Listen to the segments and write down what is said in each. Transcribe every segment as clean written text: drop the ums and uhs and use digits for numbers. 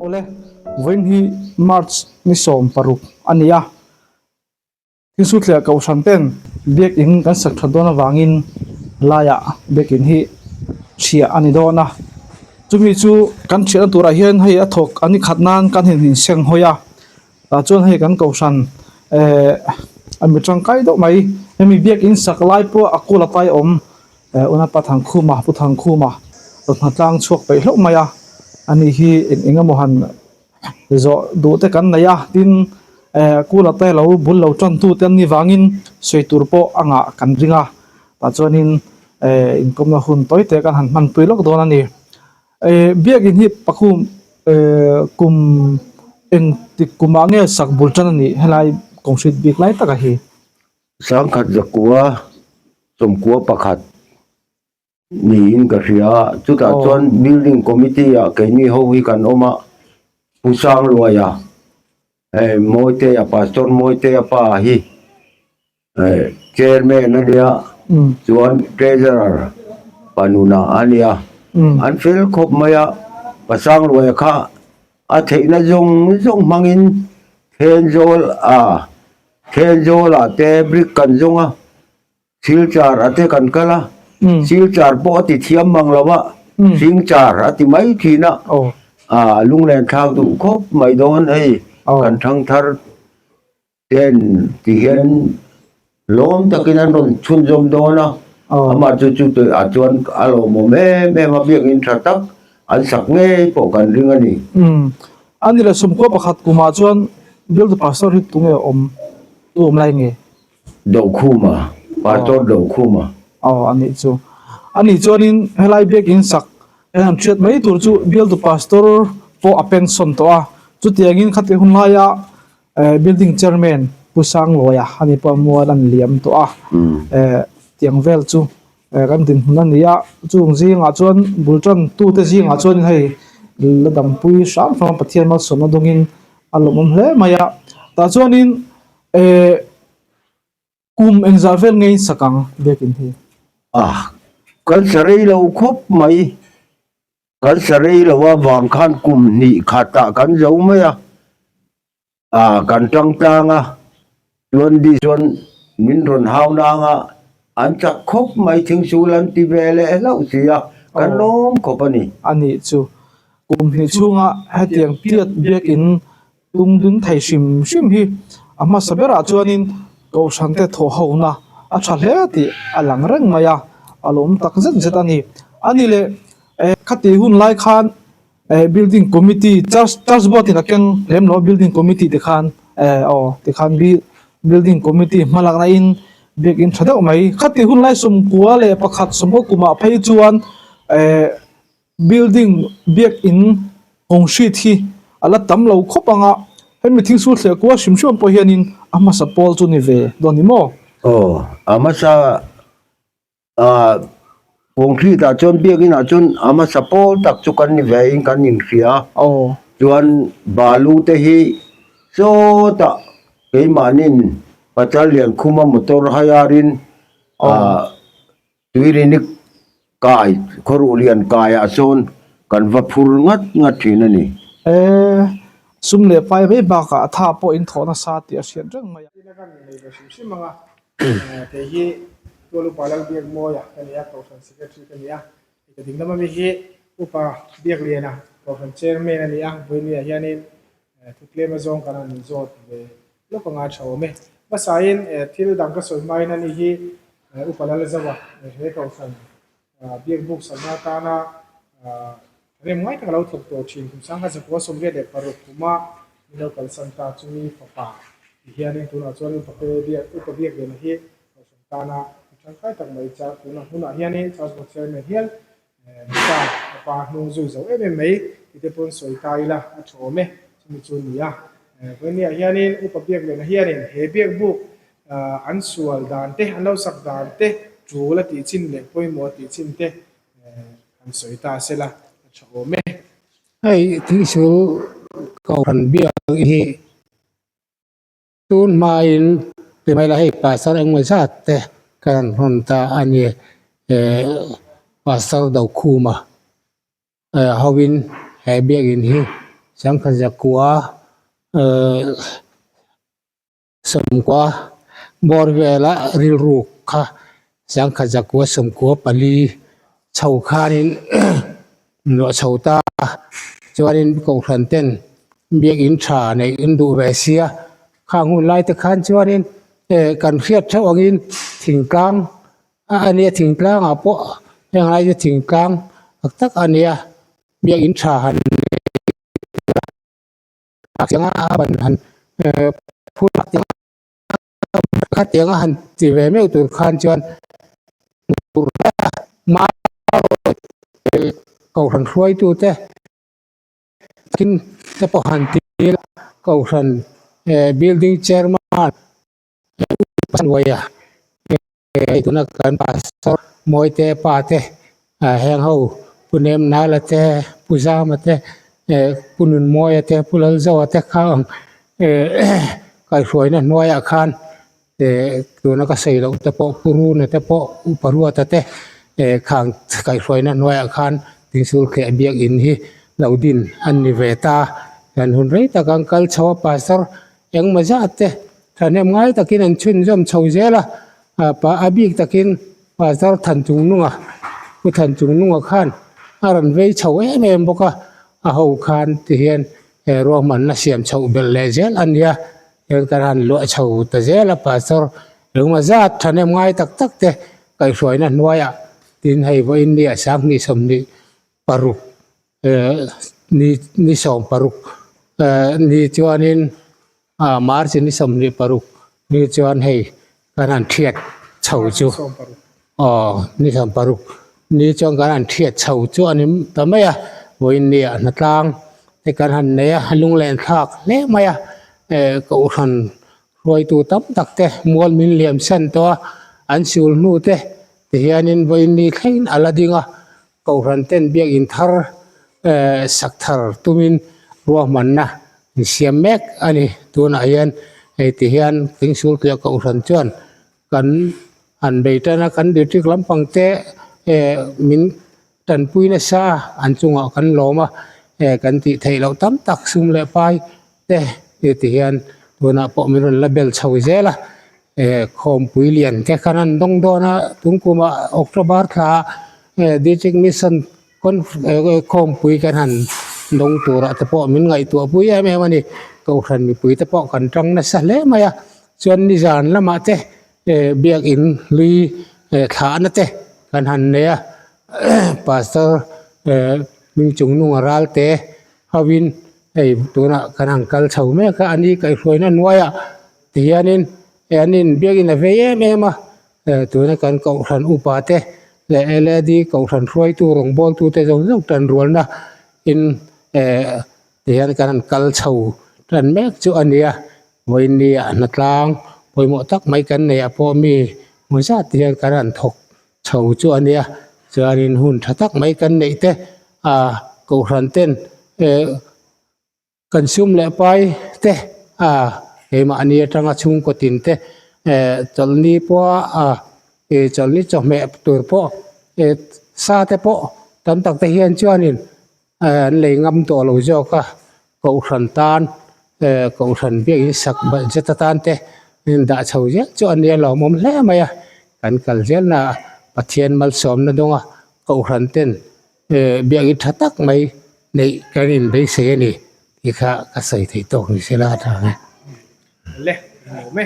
Awle, vawiin hi March ni 16 a ni a, Thingsuthliah Kohhran ten Biakin kan sak that dawn avangin laiah Biakin hi chhiah a ni dawn a, chumi chu kan chhiahna turah hian hei a thawk a ni khat nan kan han inseng hawi a, tah chuan hei kan Kohhran ehh a mi tangkai deuh mai hemi Biakin sak lai pawh a kul a pai awm ehh Unapa Thangkhuma Pu Thangkhuma rawn hnatlang chhuak peih hlauh mai a, ani hi eng eng emaw han. Zawh duh te kan nei a, tin eh kula te lo bul lo tan tu te an nih vangin sawi tur pawh a ngah kan ring a, tah chuanin eh inkawmna hun tawi te kan han hman pui lawk dawn a ni. Eh biakin hi pakhum eh kum engtik kumah nge sak bul tan a nih helai concrete bik lai taka hi? Sangkhat zakua sawmkua pakhat. Niin ka hria a, chutah chuan building committee ah keini ho hi kan awm a, Pu Sangluaia hei Mawitea Pastor Mawitea pa hi eh chairman a nia chuan treasurer panuna a nia, an fel khawp mai a, Pa Sangluaia kha a theihna zawng zawng hmangin Thenzawl ah Thenzawl ah te brick kan zawng a. Silchar a te kan kal a, Silchar pawh a ti thiam mang lo a, Singchar a ti mai thin a, a lunglen thlak duh khawp mai dawn hei kan thangthar ten ti hian lawm takin an rawn chhunzawm dawn a, amah chu chu ah chuan a lawmawm em em a, biakinn tha tak an sak ngei pawh kan ring a ni. A ni le sawmkua pakhat kumah chuan Bialtu Pastor hi tunge awm tu awm lai nge? Dokhuma, Pastor Dokhuma. Aw a nih chu. A nih chuanin helai biakin sak kan han hriat mai tur chu bialtu pastor pawh a pension tawh a. Chutiangin khati hun laia building chairman Pu Sangluaia a ni pawh a mual a ni liam tawh a. Tiang vel chu kan dinhmun a ni a. Chung zingah chuan bul tan tute zingah chuan hei la dampui hram hram a Pathian malsawmna dawngin a lawmawm hle mai a. Tah chuanin Eh, kum engzah vel nge in sak ang biakin hi? Ah, kan sa rei lo khawp mai. Kan sa rei lo a vang khan kum hnih khatah kan zo mai a. Ah, kan tang tlang a, chuan di chuan min rawn hau nang a, an chak khawp mai thingsul an ti ve leh hlauh si a, kan lawm khawp a ni. A nih chu, kum hnih chhunga hetiang tiat biakin Tum dun thei hrim hrim hi a hmasa berah chuanin Kohhran te thawh hona a tha hle tih a lang reng mai a, a lawm tak zet zet a ni. A ni leh eh khati hun lai khan eh building committee church church board in a keng lem lo a building committee te khan eh aw tikhan building committee hmalakna in biakin tha deuh mai. Khati hun lai 91 leh 10 kumah phei chuan eh Building biakin concrete hi a la tam lo khawp ang a, hemi thil sul thleh kual hrim hrim pawh hianin a hmasa pawl chu ni ve dawn ni maw? Aw, a hmasa ah concrete ah chuan biakin ah chuan a hmasa pawl tak chu kan ni ve in kan inhria a, Aw. Chuan balu te hi sawtah keimahnin Pachal Liankhuma motor hire in ah Tuirinik kai, khawruh lian kaiah sawn kan va phur ngat ngat thin a ni. E, sum leh pai mai bakah a tha pawh in thawh nasa tih a hriat reng mai a. Ina kan nei ve hrim hrim ang a, kei hi Tual Upa Lalbiakmawia ka ni a, Kohhran Secretary ka ni a, ka ding lam ami hi Upa Biakliana, Kohhran Chairman a ni a, vawinia hianin Thutlem azawng kan han zawt ve lawk anga tha awm e. Hmasain thil dang ka sawi hmain ani hi Upa Lalzauha he kohhran biak buk sakna atana rem ngai tak a lo thawk tawh thin. Kum sangkhat zakua 86 kuma min lo kalsan ta chumi fapa ti hianin tunah chuan Upa pe biak Upa biak lehna hi kohhran tana mi tangkai tak mai cha tuna hunah hianin Church Board Chairman hial Nita a pa hnung zui zo em em mai ti te pawn sawi ta ila a tha awm e, chumi chu a ni a. Vawinia hianin Upa Biakliana hianin he biakbuk an sual dan te, an lo sak dan te, tul a tih chin leh pawimawh a tih chin te han sawi ta sela a tha awm e. Hei thingsul kohhran biak hi Tun hmain ti mai la hei pastor engemaw zat te kan han hawn ta a ni eh pastor Dokhuma eh hovin he biakinn hi Sangkhat zakua sawmkua bawr vela rilru kha sangkhat zakua sawmkua pali chho khanin luah chho ta a chuanin kohhran ten biakin tha neih an duh ve sia khang hun lai te khan chuanin eh kan hriat theuh angin thingtlang a nia thingtlang ah pawh heng lai chu thingtlang tak tak a nia biakin tha han a ban han eh phul khatiang a han ti ve meuh tur khan chuan kohhran hruaitu te thil te pawh han ti ila kohhran eh building chairman hnuaia hei tuna kan pastor Mawite pa te ah heng ho Pu Nemnala te Pu Zama te eh Pu Nunmawia te Pu Lalzoa te kha ang eh kaihhruaina hnuaiah khan eh tuna ka sawi loh te pawh Pu Runa te pawh Upa Ruata te eh khang kaihhruaina hnuaiah khan Thingsulthliah biakin hi lo din an ni ve ta hian hun rei tak an kal chho a pastor Engmaw zat te thahnem ngai takin an chhunzawm chho zel a, a bik takin Pastor Thanchungnunga, Pu Thanchungnunga khan a rawn vei chho em em bawk a, a ho khan ti hian he ruahmanna siam chhoh belh leh zel a nia, heng kan han luah chho ta zel a Pastor engmaw zat thahnem ngai tak tak te kaihhruaina hnuaiah tin hei vawiin ni a 20 26 ni ni 16 ni chuanin ah March ni 26 ni chuan hei kan han thiat chho chu aw ni 16 ni chuan kan han thiat chho chu a ni ta mai a vawiin ni ah hnatlang te kan han nei a lunglen thlak hle mai a eh kohhran hruaitu tam tak te mual min liam san tawh a an sul hnu te tihianin vawiin ni thlengin a la ding a. Kohhran ten biakin thar sak thar tumin ruahmanna an siam mek a ni. Tunah hian hei ti hian Thingsulthliah Kohhran chuan kan han bei tan a, kan district lampang te min tanpui nasa a, an chungah kan lawm a, kan tih theih loh tam tak sum leh pai te hei ti hian tunah pawh min rawn la bel chho zel a. Khawmpui lian te khan an dawng dawn a tun kumah October thla ah District Mission khawmpui kan han dawng turah te pawh min ngaihtuah pui em em a ni Kohhran mipui te pawh kan tang nasa hle mai a chuan nizan lamah te biakin hlui thlahna te kan han nei a Pastor Hmingchungnunga Ralte hovin hei tunah kan han kal chho mek a ani kaihhruaina hnuaiah. Tihianin eh an inbiakin a vei em em a, eh tuna kan kohhran upa te leh LAD kohhran hruaitu rawngbawltu te zawng zawng tanrualna in eh tihian kan han kal chho tan mek chu a ni a, vawiin ah hnatlang pawimawh tak mai kan neih ah pawh mi hmu zat te hian kan han thawk chho chu a nia, chuanin hun tha tak mai kan neih te ah kohhran ten eh. Kan sum leh pai te a keimahni atanga chhungkaw tin te eh chawlhni pawha a ih chawlhni chawhmeh tur pawh eh sa te pawh tam tak te hian chuanin eh an lei ngam tawh lo zawk a kohhran tan eh kohhran biakin sak budget atan te in dah chho zel chu a nia lawmawm hle mai a kan kal zelna ah Pathian malsawmna dawnga kohhran ten Eh biakin tha tak mai neih kan inbeisei a ni tih kha ka sawi theih tawk ni se la a tha ang e. Le, nuam e.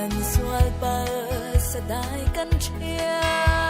Kan sual pal sadai kan thian.